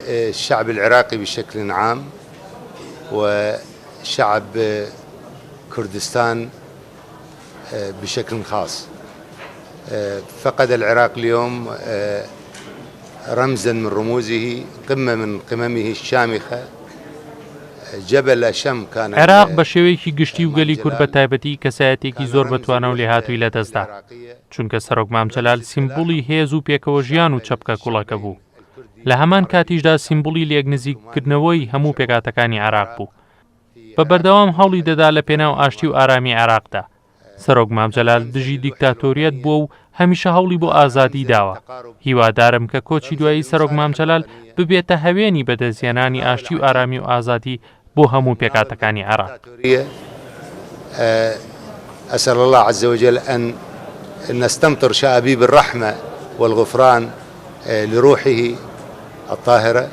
الشعب العراقي بشكل عام وشعب كردستان بشكل خاص. فقد العراق اليوم رمزا من رموزه، قمة من قممه الشامخة، جبل أشم كان. عێراق بە شێوەیەکی گشتی و گەلی کورد بە تایبەتی کەسایەتێکی زۆر بەتوانا و لێهاتووی لەدەستدا، چونکە سەرۆک مام جەلال سیمبولی هێز و پێکەوە ژیان و چەپکە کوڵەکە بوو، لە هەمان کاتیشدا سیمبولی لێکنزیککردنەوەی هەموو پێکهاتەکانی عێراق بوو. بە بەردەوام هەوڵی دەدا لە پێناو ئاشتی و ئارامی عێراقدا. سەرۆک مام جەلال دژی دیکتاتۆریەت بووە و هەمیشە هەوڵی بۆ ئازادی داوە. هیوادارم کە کۆچی دوایی سەرۆک مام جەلال ببێتە هەوێنی بەدەستهێنانی ئاشتی و ئارامی و ئازادی بۆ هەموو پێکهاتەکانی عێراق. اسال اللە عز وجل ان نستمطر شآبيب الرحمة والغفران لروحه الطاهرة.